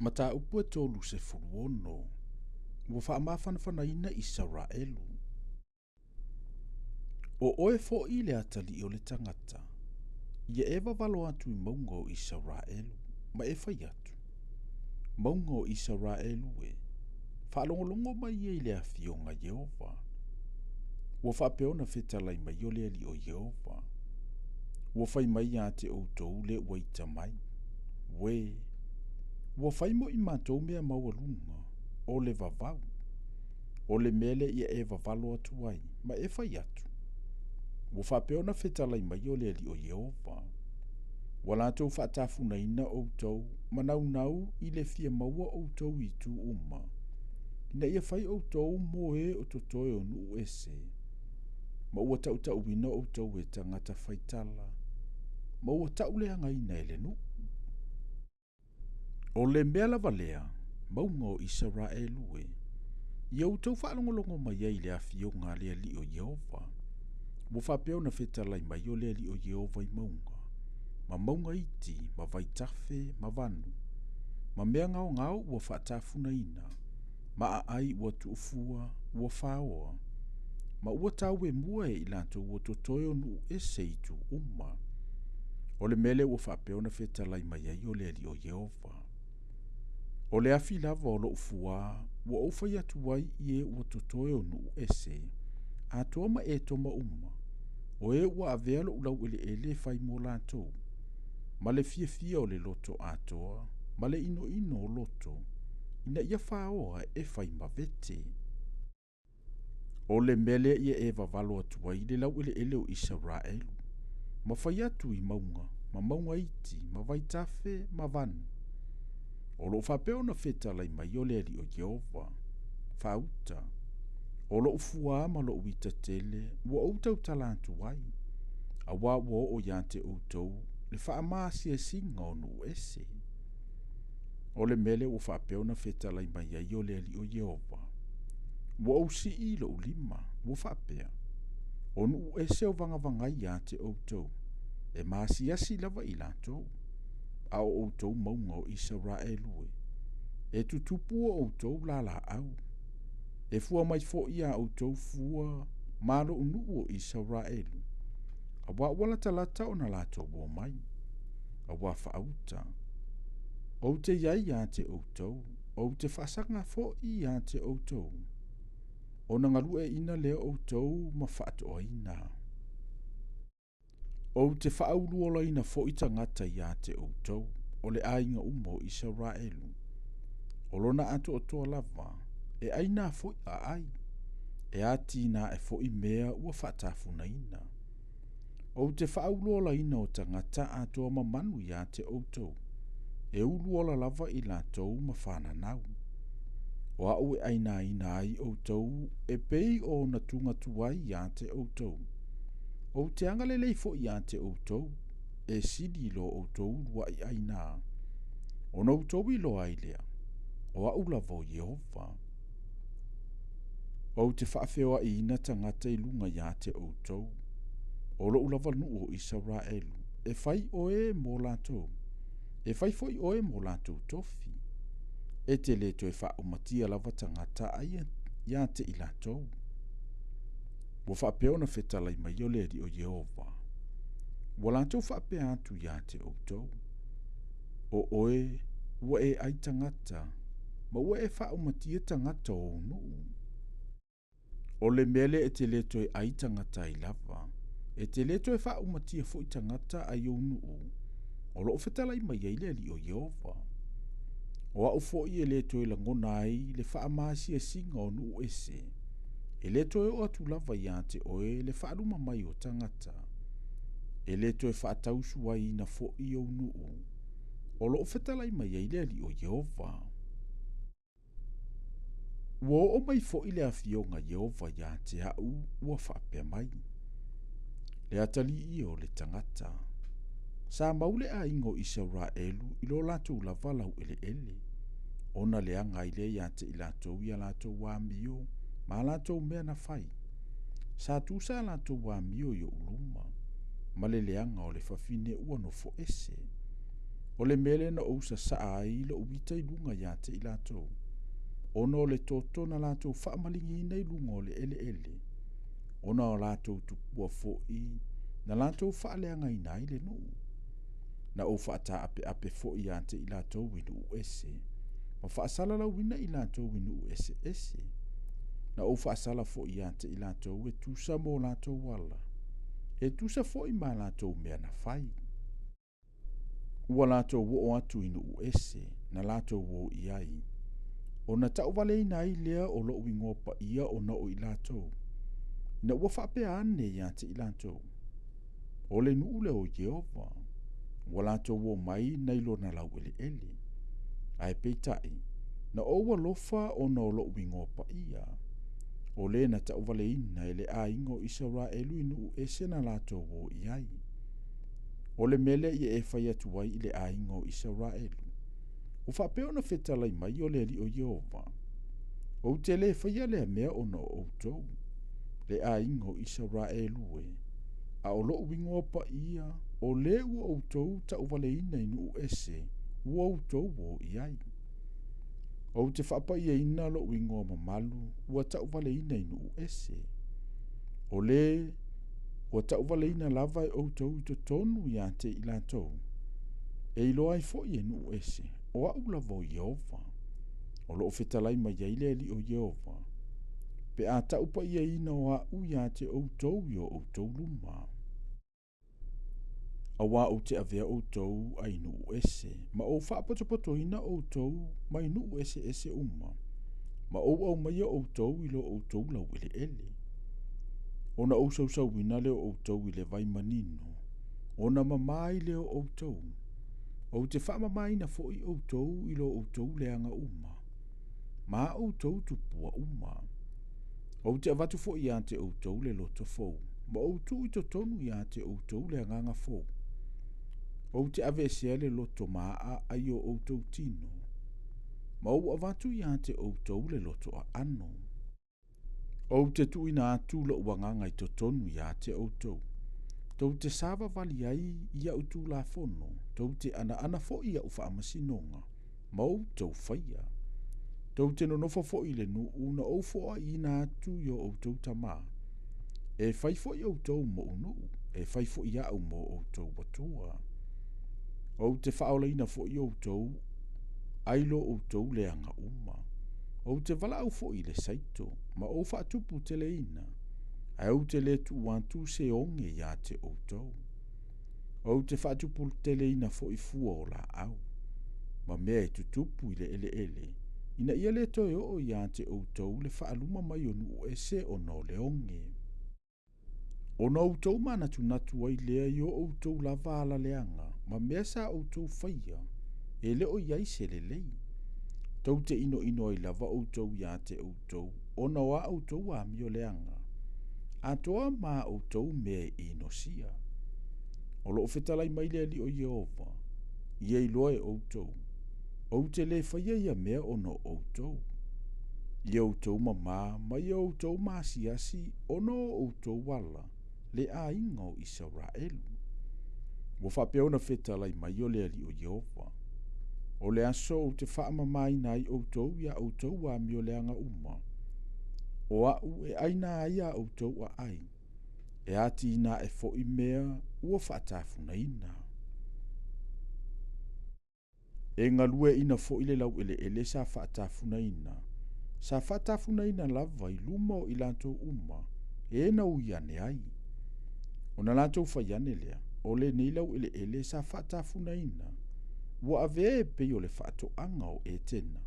Mataupu e 36, ua faamafanafanaina Isaraelu. O oe foi le atalii o le tagata, ia e vavalo atu i mauga o Isaraelu, ma e fai atu, Mauga o Isaraelu e, faalogologo mai ia i le afioga a Ieova. Ua faapea ona fetalai mai o le Alii o Ieova. Ua fai mai ia te outou le ua ita mai, Uē, ua fai moi matou mea maualuga, o le vavau. O le mea lea ia e vavalo atu ai, ma e fai atu. Ua faapea ona fetalai mai o le Alii o Ieova. Ua latou faatafunaina outou, ma naunau i le fia maua outou i itu uma, ina ia fai outou mo e o totoe o nuu ese, ma ua tautauina outou e tagata faitala, ma ua tauleagaina e le nuu. O le mea lava lea, mauga o Isaraelu e, ia outou faalogologo mai ai i le afioga a le Alii o Ieova. Ua faapea ona fetalai mai o le Alii o Ieova i mauga, ma mauga iti, ma vaitafe, ma vanu, ma mea gaogao ua faatafunaina, ma aai ua tuufua, ua faoa, ma ua tauemua e i latou o totoe o nuu ese i itu uma. O le mea lea ua faapea ona fetalai mai ai o le Alii o Ieova. O le afi lava o lou fuā ua ou fai atu ai i e ua totoe o nuu ese, atoa ma Etoma uma, o e ua avea lou laueleele e fai mo latou, ma le fiafia o le loto atoa, ma le inoino o loto, ina ia faoa e fai ma vete. O le mea lea ia e vavalo atu ai i le laueleele o Isaraelu, ma fai atu i mauga, ma mauga iti, ma vaitafe, ma vanu. O lo o faapea ona fetalai mai o le Alii o Ieova, faauta, o lou fuā ma lou ita tele ua ou tautala atu ai, auā ua oo ia te outou le faamaasiasiga o nuu ese. O le mea lea ua faapea ona fetalai mai ai o le Alii o Ieova. Ua ou sii lou lima, ua faapea, o nuu ese o vagavagai ia te outou, e maasiasi lava i latou, a o outou mauga o Isaraelu e, e tutupu o outou lalaau, e fua mai foi a outou fua ma lou nuu o Isaraelu, auā ua latalata ona latou omai, auā faauta. Ou te iai ia te outou, ou te faasaga foi ia te outou, ona galueaiina lea o outou ma faatoaina. Ou te faauluolaina foi tagata ia te outou, o le aiga uma o Isaraelu. O lona atoatoa lava, e aina foi aai, e atinae foi mea ua faatafunaina. Ou te faauluolaina o tagata atoa ma manu ia te outou, e uluola lava i latou ma fananau. O au e ainaina ai outou e pei o ona tugatu ai ia te outou. Ou te agalelei foi ia te outou, e sili i lo outou uluai aina, ona outou iloa ai lea, o au lava o Ieova. Ou te faafeoaiina tagata i luga ia te outou, o lou lava nuu o Isaraelu, e fai oe mo latou, e fai foi oe mo latou tofi. E te le toe faaumatia lava tagata ai ia te i latou. Ua faapea ona fetalai mai o le Alii o Ieova. Ua latou faapea atu ia te outou, O oe ua e ai tagata, ma ua e faaumatia tagata o ou nuu. O le mea lea e te le toe ai tagata ai lava, e te le toe faaumatia foi tagata ai ou nuu, o loo fetalai mai ai le Alii o Ieova. O au foi e le toe lagona ai le faamaasiasiga o nuu ese, e le toe oo atu lava ia te oe le faaluma mai o tagata, e le toe faatausuaiina foi ou nuu, o loo fetalai mai ai le Alii o Ieova. Ua oo mai foi le afioga a Ieova ia te au ua faapea mai, Le atalii ia o le tagata. Sa mau le aiga o Isaraelu i lo latou lava laueleele, ona leaga ai lea ia te i latou i a latou amio ma a latou mea na fai. Sa tusa a latou amio i ou luma, ma le leaga o le fafine ua nofo ese. O le mea lea na ou sasaa ai loʻu ita i luga iā te i latou, ona o le toto na latou faamaligiina i luga o le eleele, ona o latou tupua foi na latou faaleagaina ai le nuu. Na ou faataapeape foi iā te i latou i nuu ese, ma faasalalauina i latou i nuu eseese. Na ou faasala foi iā te i latou e tusa ma o latou ala, e tusa foi ma a latou mea na fai. Ua latou oo atu i nuu ese na latou o i ai, ona tauvaleina ai lea o loʻu igoa paia ona o i latou, ina ua faapea ane ia te i latou, O le nuu lea o Ieova, ua latou omai nai lona laueleele. Ae peitai, na ou alofa ona o loʻu igoa paia, o le na tauvaleina e le aiga o Isaraelu i nuu ese na latou o i ai. O le mea lea ia e fai atu ai i le aiga o Isaraelu, Ua faapea ona fetalai mai o le Alii o Ieova, Ou te lē faia lea mea ona o outou, le aiga o Isaraelu e, a o loʻu igoa paia, o lē ua outou tauvaleina i nuu ese ua outou o i ai. Ou te faapaiaina loʻu igoa mamalu ua tauvaleina i nuu ese. O lē ua tauvaleina lava e outou i totonu iā te i latou, e iloa ai foi e nuu ese, o aʻu lava o Ieova, o loo fetalai mai ai le Alii o Ieova, pe a taupaiaina o aʻu iā te outou i o outou luma. Auā ou te avea outou ai nuu ese, ma ou faapotopotoina outou mai nuu eseese uma, ma ou aumaia outou i lo outou laueleele. Ona ou sausauina lea o outou i le vai manino, ona mama ai lea o outou. Ou te faamamaina foi outou i lo outou leaga uma, ma a outou tupua uma. Ou te avatu foi iā te outou le loto fou, ma ou tuu i totonu iā te outou le agaga fou. Ou te aveesea le loto maaa ai o outou tino, ma ou avatu iā te outou le loto aano. Ou te tuuina atu loʻu agaga i totonu iā te outou, tou te savavali ai i aʻu tulafono, tou te anaana foi i aʻu faamasinoga, ma outou faia. Tou te nonofo foi i le nuu na ou foaiina atu i o outou tamā. E fai foi outou moʻu nuu, e fai foi aʻu mo outou Atua. Ou te faaolaina foi outou ai lo outou leaga uma. Ou te valaau foi i le saito, ma ou faatupu teleina, ae ou te lē tuu atu se oge iā te outou. Ou te faatuputeleina foi fua o laau, ma mea e tutupu i le eleele, ina ia lē toe oo iā te outou le faaluma mai o nuu ese ona o le oge. Ona outou manatunatu ai lea i o outou lava ala leaga ma mea sa outou faia, e le o i ai se lelei. Tou te inoino ai lava outou iā te outou ona o a outou amio leaga, atoa ma a outou mea e inosia. O loo fetalai mai le Alii o Ieova, ia iloa e outou, ou te lē faia ia mea ona o outou, ia outou mamā ma ia outou maasiasi ona o outou ala, le aiga o Isaraelu. Ua faapea ona fetalai mai o le Alii o Ieova, O le aso ou te faamamaina ai outou iā outou amioleaga uma, o aʻu e ʻaina ai a outou aai, e atinae foi mea ua faatafunaina. E galueaina foi le laueleele sa faatafunaina, sa faatafunaina lava i luma o i latou uma, e na ui ane ai. Ona latou fai ane lea, o lenei laueleele sa faatafunaina, ua avea e pei o le faatoaga o Etena.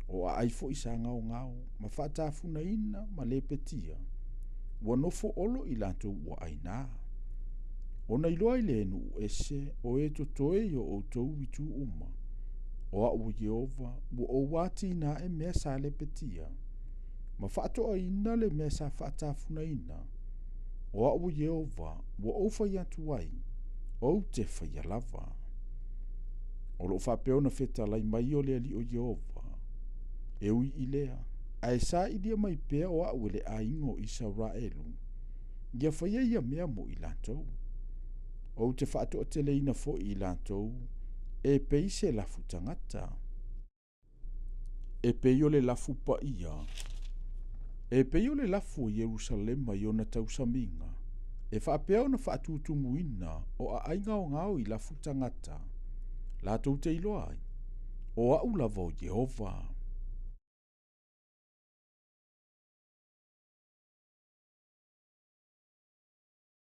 O aai foi sa gaogao ma faatafunaina ma lepetia, ua nofo olo i latou ua aina. Ona iloa ai lea e nuu ese o e totoe i o outou itu uma, o aʻu o Ieova, ua ou atinae mea sa lepetia, ma faatoaina le mea sa faatafunaina, o aʻu o Ieova, ua ou fai atu ai, ou te faia lava. O loo faapea ona fetalai mai o le Alii o Ieova, e ui i lea, ae sailia mai pea o aʻu e le aiga o Isaraelu, ia faia ia mea mo i latou. Ou te faatoateleina foi i latou, e pei se lafu tagata. E pei o le lafu paia, e pei o le lafu o Ierusalema i ona tausamiga, e faapea ona faatutumuina o aai gaogao i lafu tagata, latou te iloa ai, o au lava o Ieova.